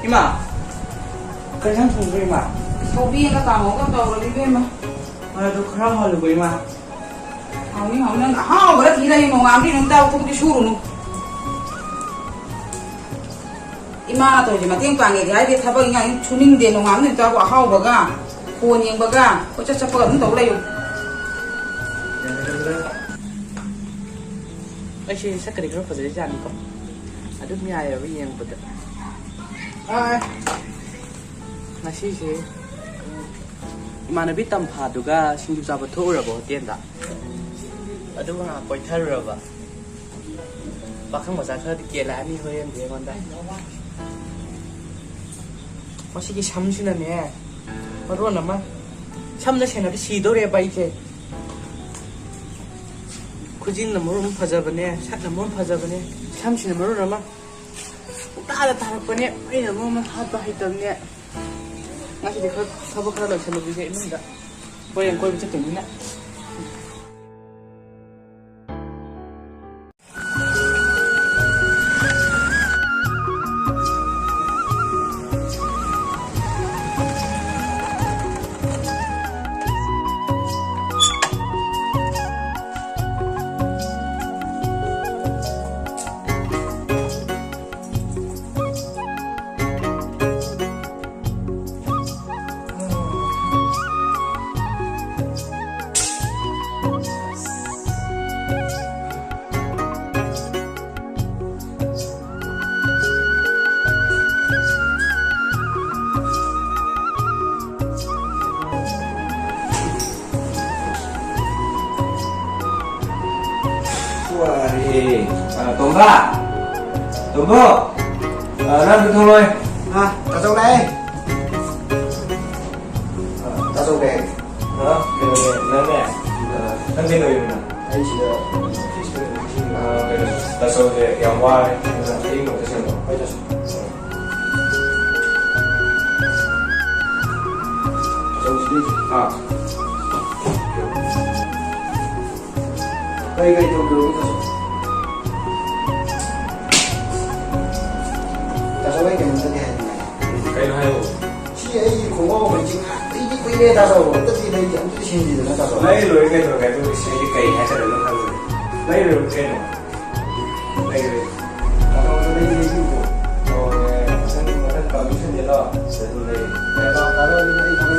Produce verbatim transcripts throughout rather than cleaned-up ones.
ꯏꯃꯥ, ꯀꯩ ꯏꯟꯁꯥꯡ ꯊꯣꯡꯗꯣꯏ, ꯏꯃꯥ? ꯁꯧꯒ꯭ꯔꯤ ꯑꯃꯒ ꯀꯥꯡꯍꯧꯒ ꯇꯧꯔꯒꯦ, ꯏꯕꯦꯝꯃ꯫ ꯍꯣꯏ, ꯑꯗꯨ ꯈꯔ ꯍꯜꯂꯨꯕ, ꯏꯃꯥ꯫ ꯍꯥꯎꯅꯤ, ꯍꯥꯎꯅꯤ꯫ ꯅꯪ ꯑꯍꯥꯎꯕꯗ ꯊꯤ ꯂꯩ, ꯅꯣꯡꯉꯥꯟꯕꯗꯩ ꯅꯨꯃꯤꯠ ꯇꯥꯕ ꯊꯕꯛꯇꯤ ꯁꯨꯔꯨꯅꯨ꯫ ꯏꯃꯥꯅ ꯇꯧꯔꯤꯁꯦ ꯃꯇꯦꯡ ꯄꯥꯡꯉꯦꯗꯤ ꯍꯥꯏꯗꯦ, ꯊꯕꯛ ꯏꯟꯈꯥꯡ ꯁꯨꯅꯤꯡꯗꯦ, ꯅꯣꯡꯉꯥꯟꯕꯗꯩ ꯅꯨꯃꯤꯠ ꯇꯥꯕ ꯑꯍꯥꯎꯕꯒ, ꯐꯣꯟ ꯌꯦꯡꯕꯒ, ꯀꯣꯏꯆꯠ ꯆꯠꯄꯒ ꯑꯗꯨꯝ ꯇꯧ ꯂꯩꯌꯨ꯫ ꯑꯩꯁꯦ ꯁꯛꯀꯗꯤ ꯈꯔ ꯐꯖꯔꯤꯖꯥꯠꯅꯤꯀꯣ, ꯑꯗꯨꯝ ꯌꯥꯏꯑꯕ ꯌꯦꯡꯕꯗ꯫ ꯑꯥ, ꯉꯁꯤꯁꯦ ꯏꯃꯥꯟꯅꯕꯤ ꯇꯝꯐꯥꯗꯨꯒ ꯁꯤꯡꯖꯨ ꯆꯥꯕ ꯊꯣꯛꯎꯔꯕ ꯍꯣꯇꯦꯜꯗ, ꯑꯗꯨꯒ ꯉꯥꯏꯍꯥꯛ ꯀꯣꯏꯊꯔꯨꯔꯕ꯫ ꯄꯥꯈꯪ ꯃꯆꯥ ꯈꯔꯗꯤ ꯀꯦꯜꯂꯛꯑꯅꯤ ꯍꯣꯔꯦꯟꯗꯤ ꯑꯩꯉꯣꯟꯗ꯫ ꯃꯁꯤꯒꯤ ꯁꯝꯁꯤꯅꯅꯦ, ꯃꯔꯣꯟ ꯑꯃ, ꯁꯝꯅ ꯁꯦꯟꯅꯕ ꯁꯤꯗꯧꯔꯦꯕ ꯑꯩꯁꯦ꯫ ꯈꯨꯖꯤꯟꯅ ꯃꯔꯣꯟ ꯑꯃ ꯐꯖꯕꯅꯦ, ꯁꯛꯅ ꯃꯔꯣꯟ ꯐꯖꯕꯅꯦ, ꯁꯝꯁꯤꯅ ꯃꯔꯣꯟ ꯑꯃ ꯄꯨꯡꯇꯥꯗ ꯇꯥꯔꯛꯄꯅꯦ꯫ ꯑꯩꯅ ꯃꯔꯣꯟ ꯑꯃ ꯍꯥꯠꯄ ꯍꯩꯇꯕꯅꯦ꯫ ꯉꯁꯤꯗꯤ ꯈꯔ ꯊꯕꯛ ꯈꯔ ꯂꯣꯏꯁꯜꯂꯨꯈꯤꯒꯦ ꯏꯃꯨꯡꯗ, ꯍꯣꯔꯦꯟ ꯀꯣꯏꯕ ꯆꯠꯇꯣꯏꯅꯤꯅ꯫ ꯋꯥꯔꯦ꯫ ꯑ, ꯇꯣꯝꯕ! ꯇꯣꯝꯕꯣ! ꯑ, ꯅꯪ ꯊꯣꯛꯂꯛꯑꯣ꯫ ꯑ, ꯇꯥꯆꯧ ꯂꯥꯛꯑꯦ꯫ ꯑ, ꯇꯥꯆꯧ ꯂꯥꯛꯑꯦ꯫ ꯑ, ꯀꯩꯅꯣꯅꯦ, ꯅꯪꯅꯦ? ꯑ, ꯅꯪ ꯀꯩꯗꯧꯔꯤꯅꯣ? ꯑꯩ ꯁꯤꯗ ꯑꯣꯐꯤꯁꯇ ꯂꯩꯕꯅꯤ꯫ ꯑ, ꯀꯩꯅꯣ, ꯇꯥꯆꯧꯁꯦ ꯌꯥꯝ ꯋꯥꯔꯦ꯫ ꯑꯗꯨꯅ ꯑꯌꯤꯡꯕ ꯑꯝꯇ ꯁꯦꯝꯃꯣ꯫ ꯍꯣꯏ, ꯇꯥꯆꯧ꯫ ꯑꯥ꯫ ꯀꯔꯤ ꯀꯔꯤ ꯇꯧꯕꯤꯔꯛꯎꯒꯦ, ꯇꯥꯆꯧ? ꯇꯥꯆꯧ, ꯑꯩ ꯀꯩꯅꯣꯝꯇꯗꯤ ꯍꯥꯏꯅꯤꯡꯉꯦ꯫ ꯀꯩꯅꯣ ꯍꯥꯏꯌꯣ꯫ ꯁꯤ ꯑꯩꯒꯤ ꯈꯣꯡꯒ꯭ꯔꯥꯎ ꯑꯃ ꯆꯤꯡ-, ꯑꯩꯗꯤ ꯀꯨꯏꯔꯦ ꯇꯥ ꯆꯥꯎꯕ꯫ ꯑꯝꯇ ꯁꯤ ꯂꯩꯇꯦ, ꯑꯝꯇ ꯁꯤꯟꯕꯤꯗꯅ ꯇꯥ ꯆꯥꯎꯕ꯫ ꯂꯩꯔꯣꯏ ꯀꯩꯗꯧꯔꯒꯦ? ꯑꯗꯨ ꯁꯤ ꯑꯩꯗꯤ ꯀꯩ ꯍꯥꯏꯒꯗꯕꯅꯣ ꯈꯪꯗꯦ꯫ ꯂꯩꯔꯣꯏ ꯀꯩꯅꯣ? ꯂꯩꯔꯣꯏ꯫ ꯇꯥ ꯆꯥꯎꯕ, ꯂꯩꯗꯤ ꯂꯩꯕꯤꯌꯨꯀꯣ꯫ ꯍꯣꯏ, ꯃꯊꯪ, ꯃꯊꯪ ꯄꯥꯔꯃꯤꯁꯟ ꯌꯦꯜꯂꯣ꯫ ꯑꯗꯨ ꯂꯩ꯫ ꯌꯥꯏꯐ ꯇꯥꯔꯣ, ꯑꯗꯨꯗꯤ ꯑꯩ ꯊꯝꯃꯦ꯫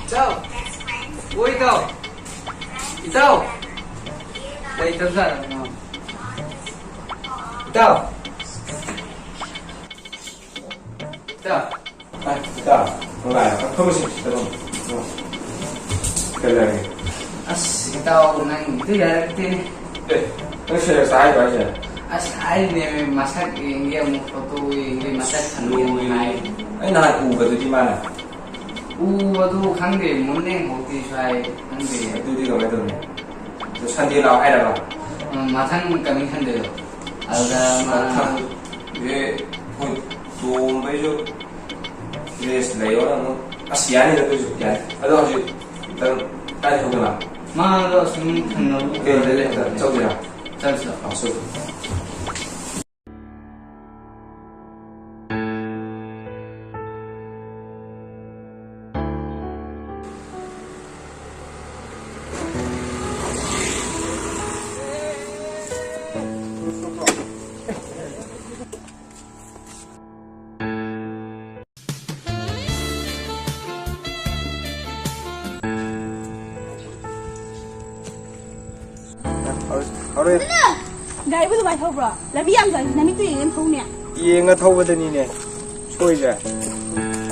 ꯏꯇꯥꯎ! ꯑꯣ, ꯏꯇꯥꯎ! ꯏꯇꯥꯎ! ꯂꯩꯇꯕꯖꯥꯠꯂ? ꯏꯇꯥꯎ! ꯏꯇꯥꯎ! ꯑ, ꯏꯇꯥꯎ, ꯅꯨꯡꯉꯥꯏꯔꯣ? ꯐꯝꯃꯁꯤ, ꯐꯝꯃꯁꯤ꯫ ꯎꯝ꯫ ꯀꯩ ꯂꯩꯔꯒꯦ? ꯑꯁ, ꯏꯇꯥꯎ, ꯅꯪꯒꯤꯗꯨ ꯌꯥꯔꯛꯇꯦꯅꯦ꯫ ꯑꯦ, ꯅꯪ ꯁꯦꯔꯦꯁꯇ ꯍꯥꯏꯔꯤꯕ ꯍꯥꯏꯁꯦ? ꯑꯁ, ꯍꯥꯏꯔꯤꯅꯦꯃꯤ, ꯃꯁꯛ ꯌꯦꯡꯒꯦ, ꯑꯃꯨꯛ ꯐꯣꯇꯣ ꯌꯦꯡꯒꯦ, ꯃꯁꯛ ꯈꯪꯒꯦ ꯑꯃꯨꯛ ꯍꯥꯏ꯫ ꯑꯩ ꯅꯍꯥꯟ ꯎꯕꯗꯨꯗꯤ ꯃꯥꯅ꯫ ꯎꯕꯗꯨ ꯈꯪꯗꯦ, ꯃꯨꯟꯅ ꯌꯦꯡꯍꯧꯗꯦ ꯁ꯭ꯋꯥꯏ, ꯈꯪꯗꯦ꯫ ꯑꯗꯨꯗꯤ ꯀꯃꯥꯏꯅ ꯇꯧꯅꯤ? ꯑꯗꯨ ꯁꯟꯗꯦ ꯂꯥꯛꯑꯣ ꯍꯥꯏꯔꯕ? ꯎꯝ, ꯃꯊꯪ coming ꯁꯟꯗꯦꯗꯣ꯫ ꯑꯗꯨꯗ ꯃꯥ ꯃꯊꯪꯁꯦ ꯑꯩꯈꯣꯏ ꯇꯣꯝꯕꯩꯁꯨ ꯔꯦꯁ ꯂꯩꯌꯣꯅ ꯑꯃꯨꯛ, ꯑꯁ, ꯌꯥꯅꯤꯗ, ꯑꯗꯨꯁꯨ ꯌꯥꯅꯤ꯫ ꯑꯗꯣ ꯍꯧꯖꯤꯛ ꯈꯤꯇꯪ ꯀꯥꯏ ꯊꯣꯛꯀꯦ ꯃꯥ? ꯃꯥꯗꯣ ꯑꯁꯨꯝ ꯊꯪꯅꯕ ꯑꯣꯀꯦ, ꯂꯩ, ꯂꯩ, ꯆꯠꯂꯨꯁꯤꯔꯥ? ꯆꯠꯂꯨꯁꯤꯔꯥ? ꯑꯥ, ꯆꯠꯂꯨꯁꯤ꯫ ꯍꯣꯔꯦꯟ꯫ ꯒꯥꯔꯤꯕꯨ ꯑꯗꯨꯃꯥꯏꯅ ꯊꯧꯕ꯭ꯔꯣ? ꯂꯝꯕꯤ ꯌꯥꯝ ꯆꯪꯉꯤ, ꯅꯃꯤꯠꯇꯨ ꯌꯦꯡꯉ ꯊꯧꯅꯦ꯫ ꯌꯦꯡꯉ ꯊꯧꯕꯗꯅꯤꯅꯦ ꯁꯣꯏꯁꯦ꯫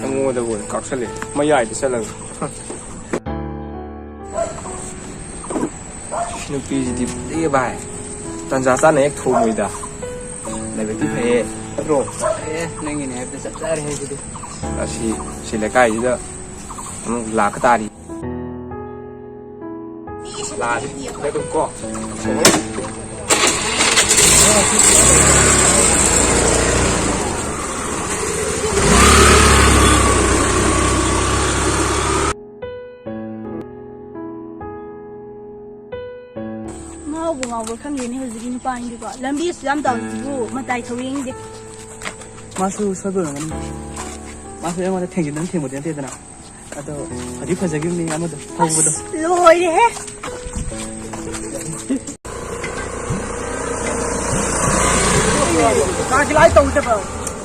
ꯑꯩꯉꯣꯟꯗꯕꯨ ꯑꯣꯏꯅ ꯀꯥꯛꯁꯜꯂꯦ, ꯃꯌꯥꯏꯗ ꯆꯠꯂꯒ꯫ ꯅꯨꯄꯤꯁꯤꯗꯤ ꯐꯩꯌꯦ ꯚꯥꯏ, ꯇꯟꯖꯥ ꯆꯥꯅ ꯍꯦꯛ ꯊꯣꯡꯕꯩꯗ꯫ ꯂꯥꯏꯕꯛꯇꯤ ꯐꯩꯌꯦ, ꯅꯠꯇ꯭ꯔꯣ? ꯑꯦ, ꯅꯪꯒꯤꯅꯦ ꯍꯥꯏꯕꯗ ꯆꯞ ꯆꯥꯔꯦ ꯍꯥꯏꯁꯤꯗꯤ꯫ ꯑꯁꯤ, ꯁꯤ ꯂꯩꯀꯥꯏꯁꯤꯗ ꯑꯃꯨꯛ ꯂꯥꯛꯀ ꯇꯥꯔꯤ꯫ ꯂꯥꯛꯑꯗꯤ ꯑꯗꯨꯝ ꯀꯣ꯫ ꯉꯥꯎꯕꯨ ꯉꯥꯎꯕ꯭ꯔꯥ ꯈꯪꯗꯦꯅꯦ ꯍꯧꯖꯤꯛꯀꯤ ꯅꯨꯄꯥꯅꯤꯗꯨꯀꯣ꯫ ꯂꯝꯕꯤ ꯑꯁꯨꯛ ꯌꯥꯝ ꯆꯥꯎꯔꯤꯁꯤꯕꯨ ꯃꯇꯥꯏ ꯊꯧ ꯌꯦꯡꯗꯦ꯫ ꯃꯥꯁꯨ ꯁꯣꯏꯕ ꯑꯣꯏꯔꯝꯒꯅꯤ꯫ ꯃꯥꯁꯨ ꯑꯩꯉꯣꯟꯗ ꯊꯦꯡꯖꯤꯟꯗꯅ ꯊꯦꯡꯕꯗꯤ ꯅꯠꯇꯦꯗꯅ꯫ ꯑꯗꯣ ꯐꯗꯤ ꯐꯖꯈꯤꯕꯅꯤ ꯑꯃꯗꯣ ꯊꯧꯕꯗꯣ꯫ ꯑꯁ, ꯂꯣꯏꯔꯦꯍꯦ꯫ ꯀꯥꯁꯤ ꯂꯥꯏ ꯇꯧꯗꯕ꯫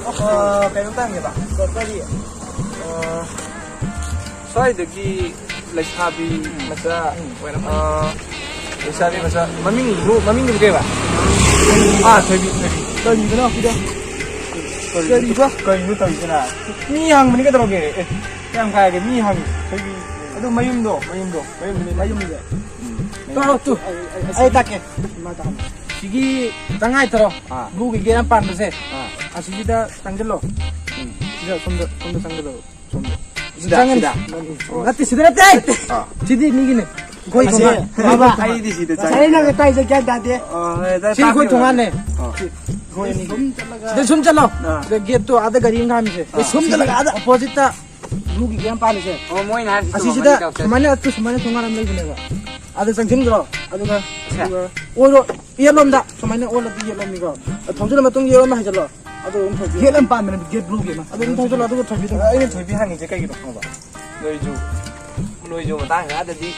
ꯑ, ꯀꯩꯅꯣꯝꯇ ꯍꯪꯒꯦꯕ꯫ ꯀꯔꯤ? ꯑ, ꯁ꯭ꯋꯥꯏꯗꯒꯤ ꯂꯩꯁꯥꯕꯤ ꯃꯆꯥ, ꯑ, ꯂꯩꯁꯥꯕꯤ ꯃꯆꯥ ꯃꯃꯤꯡ, ꯃꯃꯤꯡꯗꯨꯕꯨ ꯀꯩꯕ? ꯑꯥ, ꯊꯣꯏꯕꯤ, ꯊꯣꯏꯕꯤ꯫ ꯀꯔꯤꯕꯅꯣ ꯁꯤꯗ? ꯀꯔꯤꯕ? ꯀꯔꯤꯅꯣ ꯇꯧꯔꯤꯁꯤꯅ? ꯃꯤ ꯍꯪꯕꯅꯤ ꯀꯩꯗꯧꯔꯒꯦ? ꯑꯦ, ꯀꯌꯥꯝ ꯀꯥꯏꯔꯒꯦ? ꯃꯤ ꯍꯪꯉꯤ꯫ ꯊꯣꯏꯕꯤ꯫ ꯑꯗꯨ ꯃꯌꯨꯝꯗꯣ, ꯃꯌꯨꯝꯗꯣ, ꯃꯌꯨꯝꯗꯨꯅꯤ꯫ ꯃꯌꯨꯝꯁꯦ꯫ ꯎꯝ꯫ ꯇꯥꯎ ꯇꯨ꯫ ꯑꯩ, ꯑꯩ, ꯑꯩ ꯇꯥꯛꯀꯦ꯫ ꯏꯃꯥ ꯇꯥꯛꯍꯟ꯫ ꯁꯤꯒꯤ ꯇꯉꯥꯏ ꯇꯧꯔꯣ꯫ ꯑꯥ꯫ ꯕ꯭ꯂꯨꯒꯤ ꯒꯦꯠ ꯑꯃ ꯄꯥꯟꯕꯁꯦ꯫ ꯑꯥ꯫ ꯑꯁꯤꯁꯤꯗ ꯆꯪꯁꯤꯜꯂꯣ꯫ ꯎꯝ꯫ ꯁꯤꯗ ꯁꯣꯝꯗ, ꯁꯣꯝꯗ ꯆꯪꯒꯗꯕ꯫ ꯁꯣꯝꯗ꯫ ꯁꯤꯗ, ꯆꯪꯉꯅꯤ꯫ ꯁꯤꯗ? ꯅꯠꯇꯦ, ꯁꯤꯗ ꯅꯠꯇꯦ꯫ ꯑꯥ꯫ ꯁꯤꯗꯤ ꯃꯤꯒꯤꯅꯦ꯫ ꯑꯩꯈꯣꯏ ꯑꯁꯤ, ꯊꯣꯡꯒꯥꯟ꯫ ꯕꯥꯕꯥ, ꯑꯩꯗꯤ ꯁꯤꯗ ꯉꯁꯥꯏ ꯆꯪꯉꯦ꯫ ꯅꯪꯅ ꯇꯥꯏꯁꯦ ꯒ꯭ꯌꯥꯟ ꯇꯥꯗꯦ꯫ ꯑꯥ, ꯍꯣꯏ, ꯑꯗ ꯁꯤꯗꯤ ꯑꯩꯈꯣꯏ ꯇꯥꯛꯄꯤꯔꯣ꯫ ꯊꯣꯡꯒꯥꯟꯅꯦ꯫ ꯑꯥ꯫ ꯁꯤꯗ ꯁꯨꯝ ꯆꯠꯂꯣ꯫ ꯑꯥ꯫ ꯁꯤꯗ ꯒꯦꯠꯇꯣ ꯑꯥꯗ ꯒꯥꯔꯤ ꯑꯃ ꯈꯥꯝꯃꯤꯁꯦ꯫ ꯑꯥ꯫ ꯁꯨꯝ ꯆꯠꯂꯒ ꯑꯥꯗ꯫ ꯑꯣꯄꯣꯖꯤꯠꯇ ꯕ꯭ꯂꯨꯒꯤ ꯒꯦꯠ ꯑꯃ ꯄꯥꯜꯂꯤꯁꯦ꯫ ꯑꯣ, ꯃꯣꯏꯅ ꯍꯥꯏꯔꯤꯁꯦ ꯑꯁꯤꯁꯤꯗ ꯇꯣꯉꯥꯟꯕ ꯂꯩꯇꯕ꯫ ꯁꯨꯃꯥꯏꯅ, ꯁꯨꯃꯥꯏꯅ ꯊꯣꯡꯒꯥꯟ ꯑꯃ ꯂꯩꯕꯅꯦꯕ꯫ ꯑꯗ ꯆꯪꯁꯤꯟꯈ꯭ꯔꯣ꯫ ꯑꯗꯨꯒ, ꯑꯁꯦ꯫ ꯑꯗꯨꯒ ꯑꯣꯏꯔꯣ, ꯌꯦꯠꯂꯣꯝꯗ꯫ ꯁꯨꯃꯥꯏꯅ ꯑꯣꯜꯂꯗꯤ ꯌꯦꯠꯂꯣꯝꯅꯤꯀꯣ꯫ ꯊꯧꯖꯤꯜꯂ ꯃꯇꯨꯡ ꯌꯦꯠꯂꯣꯝꯗ ꯍꯥꯏꯖꯜꯂꯣ꯫ ꯑꯗꯨ ꯑꯗꯨꯝ ꯊꯧꯖꯤꯜꯂꯣ꯫ ꯒꯦꯠ ꯑꯃ ꯄꯥꯟꯕꯅꯦ, ꯒꯦꯠ ꯕ꯭ꯂꯨꯒꯤ ꯑꯃ꯫ ꯑꯗꯨ ꯑꯗꯨꯝ ꯊꯧꯖꯤꯜꯂꯣ, ꯑꯗꯨꯒ ꯊꯣꯏꯕꯤꯗꯣ꯫ ꯑꯩꯅ ꯊꯣꯏꯕꯤ ꯍꯪꯉꯤꯁꯦ ꯀꯩꯒꯤꯅꯣ ꯈꯪꯉꯕ? ꯅꯣꯏꯁꯨ, ꯅꯣꯏꯁꯨ ꯃꯇꯥꯡ ꯆꯥꯗꯗꯤ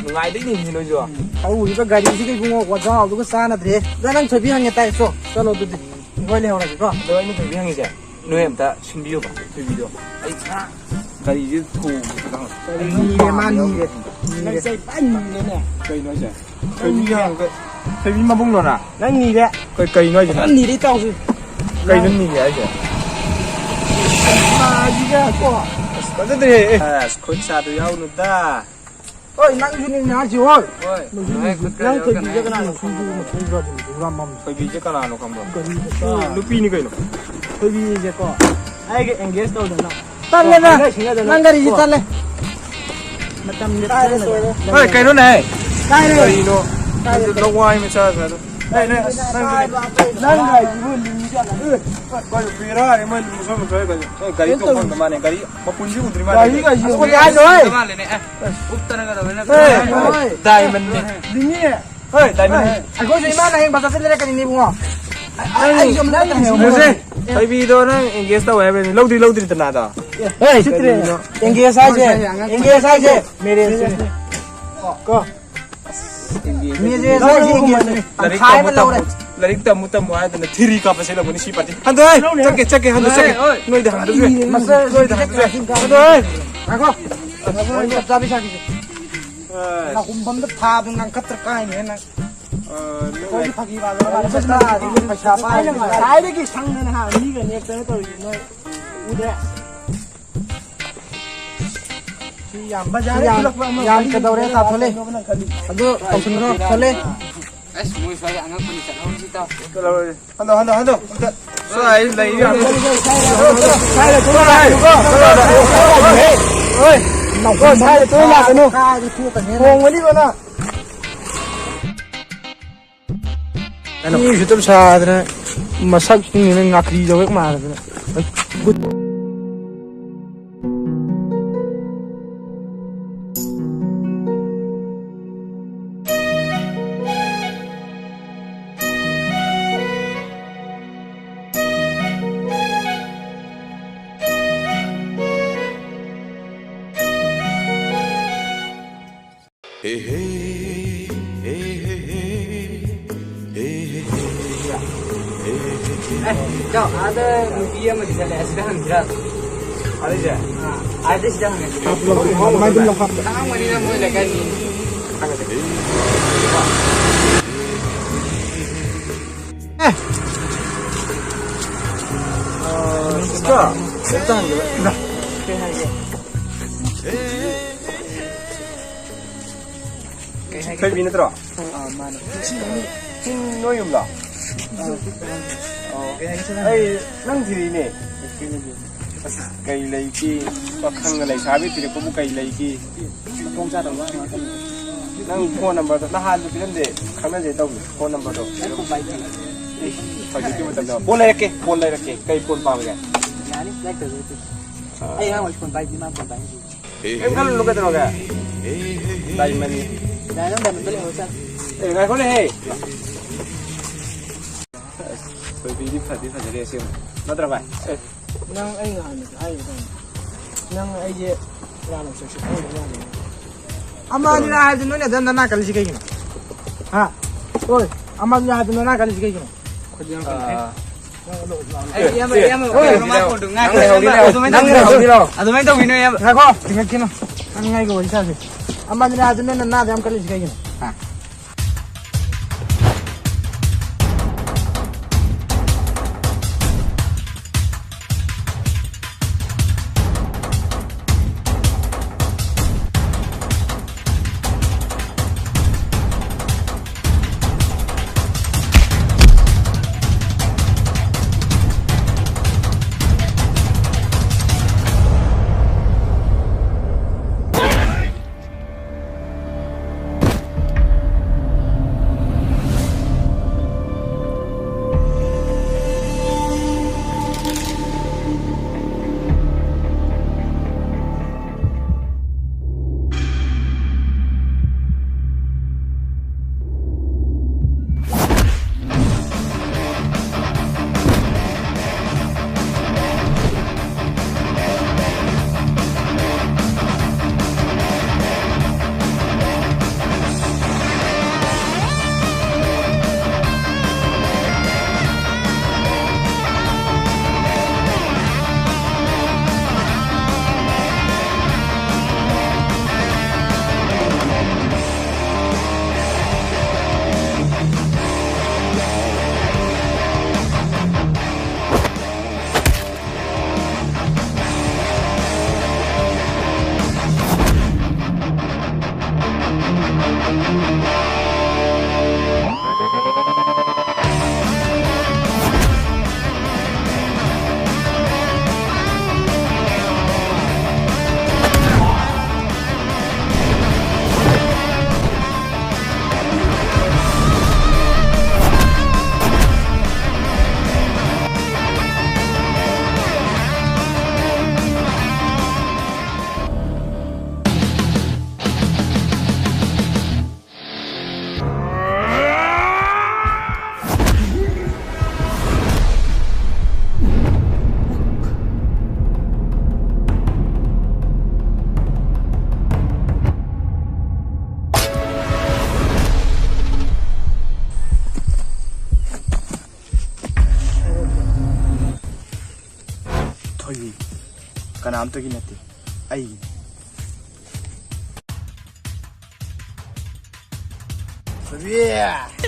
ꯅꯨꯡꯉꯥꯏꯗꯣꯏꯅꯤꯅꯦ ꯅꯣꯏꯁꯨ꯫ ꯊꯧꯔꯤꯕ ꯒꯥꯔꯤꯁꯤꯒ ꯏꯕꯨꯡꯉꯣ ꯋꯥꯖꯥꯎꯗꯨꯒ ꯆꯥꯟꯅꯗ꯭ꯔꯦ꯫ ꯑꯗꯣ ꯅꯪ ꯊꯣꯏꯕꯤ ꯍꯪꯉꯦ ꯇꯥꯏ, ꯆꯣ, ꯆꯠꯂꯣ ꯑꯗꯨꯗꯤ꯫ ꯏꯈꯣꯏ ꯂꯩꯍꯧꯔꯒꯦꯀꯣ꯫ ꯑꯗꯣ ꯑꯩꯅ ꯊꯣꯏꯕꯤ ꯍꯪꯉꯤꯁꯦ, ꯅꯣꯏ ꯑꯝꯇ ꯁꯤꯟꯕꯤꯌꯣꯕ, ꯊꯣꯏꯕꯤꯗꯣ꯫ ꯑꯩ ꯄꯨꯔꯥ ꯒꯥꯔꯤꯁꯦ ꯊꯣꯡꯕꯁꯨ ꯈꯪꯉꯦ꯫ ꯅꯤꯔꯦ, ꯃꯥ ꯅꯤꯔꯦ꯫ ꯅꯪ ꯆꯩ ꯐꯖꯅ ꯅꯤꯔꯦꯅꯦ꯫ ꯀꯩꯅꯣ ꯍꯥꯏꯁꯦ? ꯊꯣꯏꯕꯤ ꯍꯪꯉꯒ, ꯊꯣꯏꯕꯤ ꯃꯕꯨꯡꯂꯣꯅ? ꯅꯪ ꯅꯤꯔꯦ꯫ ꯀꯩ-, ꯀꯩꯅꯣ ꯍꯥꯏꯁꯤꯅ? ꯅꯪ ꯅꯤꯔꯦ ꯇꯥꯎꯁꯦ꯫ ꯀꯩꯅꯣ ꯅꯤꯔꯦ ꯍꯥꯏꯁꯦ? ꯃꯥꯁꯤꯒ ꯀꯣ꯫ ꯑꯁ, ꯐꯖꯗ꯭ꯔꯦꯍꯦ, ꯑꯦ꯫ ꯑꯁ, ꯈꯨꯠ ꯁꯥꯗꯣ ꯌꯥꯎꯅꯨꯗ꯫ ꯍꯣꯏ, ꯅꯪꯁꯨꯅꯤꯅꯦ ꯍꯥꯏꯁꯤ, ꯍꯣꯏ꯫ ꯍꯣꯏ꯫ ꯅꯪ ꯊꯣꯏꯕꯤꯁꯦ ꯀꯅꯥꯅꯣ ꯈꯪꯕ꯭ꯔꯣ? ꯊꯣꯏꯕꯤꯁꯦ ꯀꯅꯥꯅꯣ ꯈꯪꯕ꯭ꯔꯣ? ꯊꯣꯏꯕꯤꯁꯦ ꯀꯣ꯫ ꯅꯨꯄꯤꯅꯤ ꯀꯩꯅꯣ꯫ ꯊꯣꯏꯕꯤꯁꯦꯀꯣ꯫ ꯑꯩꯒ engage ꯇꯧꯗꯅ꯫ ꯇꯜꯂꯦꯗ꯫ ꯍꯥꯏꯅ ꯁꯤꯡꯅꯗꯅ꯫ ꯅꯪ ꯒꯥꯔꯤꯁꯤ ꯀꯣ꯫ ꯇꯜꯂꯦ꯫ ꯃꯇꯝꯁꯦ ꯇꯥꯏꯔꯦ ꯆꯪꯒꯗꯕ꯫ ꯁꯣꯏꯔꯦ꯫ ꯍꯣꯏ, ꯀꯩꯅꯣꯅꯦ ꯍꯥꯏ꯫ ꯇꯥꯏꯔꯦ꯫ ꯀꯔꯤꯅꯣ? ꯇꯥꯏꯔꯦ꯫ ꯂꯋꯥꯏ ꯃꯆꯥ ꯁ꯭ꯋꯥꯏꯗ꯫ ꯑꯦ, ꯅꯪ, ꯅꯪ, ꯅꯪ ꯒꯥꯔꯤꯁꯤꯕꯨ ꯂꯤꯡꯉꯤꯖꯥꯠꯂ? ꯑꯦ, ꯀꯩꯅꯣ ꯕꯦꯔꯥꯅꯤ, ꯃꯣꯏ ꯂꯨꯝꯁꯨ ꯂꯨꯝꯁꯨ ꯀꯩꯅꯣ꯫ ꯑꯦ, ꯒꯥꯔꯤ ꯀꯩꯅꯣ ꯇꯣꯡꯐꯝꯗ ꯇꯧꯔꯤ꯫ ꯃꯥꯅꯦ, ꯒꯥꯔꯤ ꯃꯄꯨꯟꯁꯤ ꯎꯗ꯭ꯔꯤ ꯃꯥꯜꯂꯦ꯫ ꯒꯥꯔꯤꯒ ꯑꯁ, ꯌꯣꯜꯂꯤ꯫ ꯀꯔꯤ ꯍꯥꯏꯅꯣ, ꯍꯦ? ꯎꯗ꯭ꯔꯤ ꯃꯥꯜꯂꯦꯅꯦ, ꯑꯦ꯫ ꯎꯞꯇꯅꯒ ꯇꯧꯗꯅ꯫ ꯑꯦ, ꯀꯔꯤ ꯍꯥꯏꯅꯣ? ꯍꯣꯏ꯫ ꯗꯥꯏꯃꯟꯅꯦ꯫ ꯂꯤꯡꯉꯤꯅꯦ꯫ ꯍꯣꯏ, ꯗꯥꯏꯃꯟꯅꯦ꯫ ꯑꯩꯈꯣꯏꯁꯨ ꯏꯃꯥꯅ ꯍꯌꯦꯡ ꯕꯖꯥꯔ ꯆꯠꯂꯦ ꯂꯩꯔꯛꯀꯅꯤꯅꯦ, ꯏꯕꯨꯡꯉꯣ꯫ ꯑꯩ, ꯑꯩꯁꯨ ꯑꯝꯇ ꯂꯩꯔꯛꯀꯅꯤ, ꯏꯕꯨꯡꯉꯣ꯫ ꯃꯨꯁꯦ꯫ ꯊꯣꯏꯕꯤꯗꯣ ꯅꯪ engage ꯇꯧꯋꯦ ꯍꯥꯏꯕꯅꯤ, ꯂꯧꯗ꯭ꯔꯤ ꯂꯧꯗ꯭ꯔꯤꯗꯅ ꯑꯗꯣ? ꯑꯦ, ꯁꯤꯠꯇ꯭ꯔꯦ꯫ Engage ꯍꯥꯏꯁꯦ, engage ꯍꯥꯏꯁꯦ marriage ꯅꯦ꯫ ꯀꯣ꯫ Marriage ꯍꯥꯏꯁꯦ engage ꯅꯦ꯫ ꯂꯥꯏꯔꯤꯛ ꯇꯪꯈꯥꯏ ꯑꯃ ꯇꯝꯃꯨ ꯂꯧꯔꯦ꯫ ꯇꯝꯃꯨ, ꯂꯥꯏꯔꯤꯛ ꯇꯝꯃꯨ ꯇꯝꯃꯨ ꯍꯥꯏꯗꯅ ꯊꯤꯔꯤ ꯀꯥꯞꯄ ꯁꯤꯜꯂꯛꯄꯅꯤ ꯁꯤ party꯫ ꯍꯟꯗꯣꯛꯑꯦ, ꯆꯠꯀꯦ, ꯆꯠꯀꯦ, ꯍꯟꯗꯣꯛ ꯆꯠꯀꯦ꯫ ꯅꯣꯏꯗ ꯍꯟꯗꯣꯛ ꯆꯠꯀꯦ꯫ ꯃꯁꯇꯔ ꯅꯣꯏꯗ ꯍꯟꯗꯣꯛ ꯆꯠꯀꯦ꯫ ꯍꯟꯗꯣꯛꯑꯦ꯫ ꯉꯥꯏꯈꯣ꯫ ꯆꯞ ꯆꯥꯕꯤ ꯁꯥꯈꯤꯁꯦ꯫ ꯑꯁ꯫ ꯅꯥꯀꯨꯝꯕꯝꯗ ꯊꯥꯕꯗ ꯉꯥꯡꯈꯠꯇ꯭ꯔ ꯀꯥꯏꯅꯦ ꯅꯪ꯫ ꯑ, ꯅꯣꯏ ꯑꯩꯈꯣꯏꯗꯤ ꯐꯥꯒꯤ ꯃꯥꯜꯂꯦ꯫ ꯄꯩꯁꯥ ꯄꯥꯏ-, ꯉꯁꯥꯏꯗꯒꯤ ꯁꯪꯗꯅ ꯍꯥ, ꯃꯤꯒ ꯅꯦꯛꯇꯅ ꯇꯧꯔꯤꯁꯦ ꯅꯣꯏ ꯎꯗ꯭ꯔꯦ? ꯁꯤ ꯌꯥꯝ ꯕꯖꯥꯔꯗ ꯌꯥꯝ, ꯊꯣꯛꯂꯛꯄ ꯑꯃ ꯌꯥꯝ ꯀꯔꯤ ꯀꯩꯗꯧꯔꯦ? ꯀꯩꯅꯣ ꯇꯥꯊꯣꯛꯂꯦ꯫ ꯀꯩꯅꯣ ꯅꯪ ꯈꯜꯂꯤ? ꯑꯗꯨ ꯇꯧꯁꯤꯟꯈ꯭ꯔꯣ, ꯊꯣꯛꯂꯦ꯫ ꯑꯁ, ꯃꯣꯏ ꯁ꯭ꯋꯥꯏꯗ ꯑꯉꯛꯄꯅꯤ, ꯆꯠꯍꯧꯔꯁꯤ ꯏꯇꯥꯎ꯫ ꯆꯠꯍꯧꯔꯁꯤ꯫ ꯍꯟꯗꯣ, ꯍꯟꯗꯣ, ꯍꯟꯗꯣ꯫ ꯑꯝꯇ ꯁ꯭ꯋꯥꯏ ꯂꯩꯔꯤ ꯌꯥꯝ-, ꯁ꯭ꯋꯥꯏꯗ ꯊꯣꯛꯂꯛꯑꯣ, ꯁ꯭ꯋꯥꯏꯗ ꯊꯣꯛꯂꯛꯑꯣ꯫ ꯍꯣꯏ, ꯅꯥꯎꯊꯣꯛ ꯁ꯭ꯋꯥꯏꯗ ꯊꯣꯛꯂꯛꯑꯣ, ꯂꯥꯛꯀꯅꯨ꯫ ꯈꯣꯡꯒꯅꯤꯀꯣ ꯅꯪ꯫ ꯃꯤ ꯎꯁꯤꯠꯇꯕ ꯁꯥꯗꯅ ꯃꯁꯛꯁꯤꯡꯁꯤꯅ ꯉꯥꯀ꯭ꯔꯤ ꯇꯧꯋꯦ ꯃꯥꯟꯗꯅ꯫ ꯑꯦ, ꯏꯇꯥꯎ, ꯑꯥꯗ ꯅꯨꯄꯤ ꯑꯃꯗꯤ ꯆꯠꯂꯦ, ꯑꯁꯤꯗ ꯍꯪꯁꯤꯔꯥ? ꯑꯗꯩꯁꯦ? ꯑꯥ, ꯑꯥꯗ ꯁꯤꯗ ꯍꯪꯉꯁꯤ꯫ ꯍꯥꯞꯄꯨ, ꯂꯧ, ꯂꯧ, ꯂꯧ, ꯂꯧ, ꯂꯧ, ꯂꯧ꯫ ꯈꯪꯉꯝꯒꯅꯤꯅ ꯃꯣꯏ ꯂꯩꯀꯥꯏ ꯃꯤ꯫ ꯑꯦ꯫ ꯑꯥ, ꯁꯤꯁꯇꯔ, ꯑꯝꯇ ꯍꯪꯒꯦꯕ꯫ ꯀꯩ ꯍꯥꯏꯒꯦ? ꯀꯩ ꯍꯥꯏꯒꯦ? ꯊꯣꯏꯕꯤ ꯅꯠꯇ꯭ꯔꯣ? ꯑꯥ, ꯃꯥꯅꯦ꯫ ꯁꯤ ꯅꯣꯏ ꯌꯨꯝꯂꯣ? ꯑꯥ꯫ ꯑꯣ꯫ ꯀꯩ ꯍꯥꯏꯒꯦ, ꯁꯤꯗ? ꯑꯩ ꯅꯪ ꯊꯤꯔꯤꯅꯦ꯫ ꯑꯁ, ꯀꯩ ꯂꯩꯒꯦ? ꯄꯥꯈꯪꯅ ꯂꯩꯁꯥꯕꯤ ꯊꯤꯔꯛꯄꯕꯨ ꯀꯩ ꯂꯩꯒꯦ? ꯃꯈꯣꯡ ꯆꯥꯗꯕ ꯋꯥ ꯉꯥꯛꯇꯅꯤ꯫ ꯅꯪ phone number ꯗꯣ ꯅꯍꯥꯟꯁꯨ ꯄꯤꯔꯝꯗꯦ, ꯈꯪꯅꯁꯦ ꯇꯧꯕꯅꯤ, phone number ꯗꯣ꯫ ꯑꯩ phone ꯄꯥꯏꯗꯦ꯫ ꯏꯁ, ꯍꯧꯖꯤꯛꯀꯤ ꯃꯇꯝꯗ phone ꯂꯩꯔꯛꯀꯦ, phone ꯂꯩꯔꯛꯀꯦ꯫ ꯀꯩ phone ꯄꯥꯝꯒꯦ? ꯌꯥꯅꯤ, ꯂꯩꯔꯛꯇ꯭ꯔꯁꯨ ꯂꯩꯇꯦ꯫ ꯑꯥ꯫ ꯑꯩ ꯑꯉꯥꯡ ꯑꯣꯏꯔꯁꯨ phone ꯄꯥꯏꯗꯦ, ꯃꯥ phone ꯄꯥꯏ꯫ ꯀꯩꯝ ꯈꯜꯂꯨꯅꯨ ꯀꯩꯗꯧꯔꯒꯦ? Diamond ꯅꯤ꯫ Diamond, diamond ꯗ ꯂꯩꯍꯧꯔꯁꯦ꯫ ꯑꯦ, ꯉꯥꯏꯈꯣꯅꯦꯍꯦ꯫ ꯕꯤꯗꯤ ꯐꯗꯤ ꯐꯖꯔꯦ ꯑꯁꯦꯡꯕ꯫ ꯅꯠꯇ꯭ꯔ ꯚꯥꯏ? ꯅꯪ ꯑꯩ ꯅꯍꯥꯟꯗꯁꯨ ꯍꯥꯏꯔꯤꯕ ꯅꯪ ꯑꯩꯁꯦ ꯌꯥꯝꯅ ꯆꯠꯁꯨ ꯈꯪꯗꯕ ꯃꯥꯜꯂꯦ꯫ ꯑꯃ ꯑꯅꯤꯔꯛ ꯍꯥꯏꯕꯗꯤ ꯅꯣꯏꯅ ꯑꯗꯨꯝ ꯅꯅꯥ ꯀꯜꯂꯤꯁꯤ ꯀꯩꯒꯤꯅꯣ? ꯍꯥ? ꯍꯣꯏ, ꯑꯃ ꯑꯅꯤꯔꯛ ꯍꯥꯏꯕꯗꯤ ꯅꯅꯥ ꯀꯜꯂꯤꯁꯤ ꯀꯩꯒꯤꯅꯣ? ꯑꯩ ꯏꯌꯥꯝꯕ, ꯏꯌꯥꯝꯕ, ꯍꯣꯏ, ꯀꯩꯅꯣ, ꯃꯥ ꯐꯣꯟꯗꯣ ꯉꯥꯏꯈꯣ, ꯅꯪ ꯏꯌꯥꯝꯕ, ꯂꯩꯍꯧꯔꯤꯔꯣ? ꯑꯗꯨꯃꯥꯏꯅ ꯅꯪ ꯇꯧꯕꯤꯅꯣ, ꯏꯌꯥꯝꯕ꯫ ꯂꯩꯍꯧꯔꯤꯔꯣ? ꯑꯗꯨꯃꯥꯏꯅ ꯇꯧꯕꯤꯅꯣ, ꯏꯌꯥꯝꯕ꯫ ꯉꯥꯏꯈꯣ, ꯊꯤꯡꯉꯛꯈꯤꯅꯣ꯫ ꯅꯪ ꯑꯩꯒ ꯋꯥꯔꯤ ꯁꯥꯁꯦ꯫ ꯑꯃ ꯑꯅꯤꯔꯛ ꯍꯥꯏꯕꯗꯤ ꯅꯣꯏꯅ ꯅꯥꯗ ꯌꯥꯝ ꯀꯜꯂꯤꯁꯤ ꯀꯩꯒꯤꯅꯣ? ꯍꯥ? ꯑꯩꯈꯣꯏꯒꯤ ꯀꯅꯥꯝꯇꯒꯤ ꯅꯠꯇꯦ, ꯑꯩꯒꯤꯅꯤ꯫ ꯊꯣꯏꯕꯤ!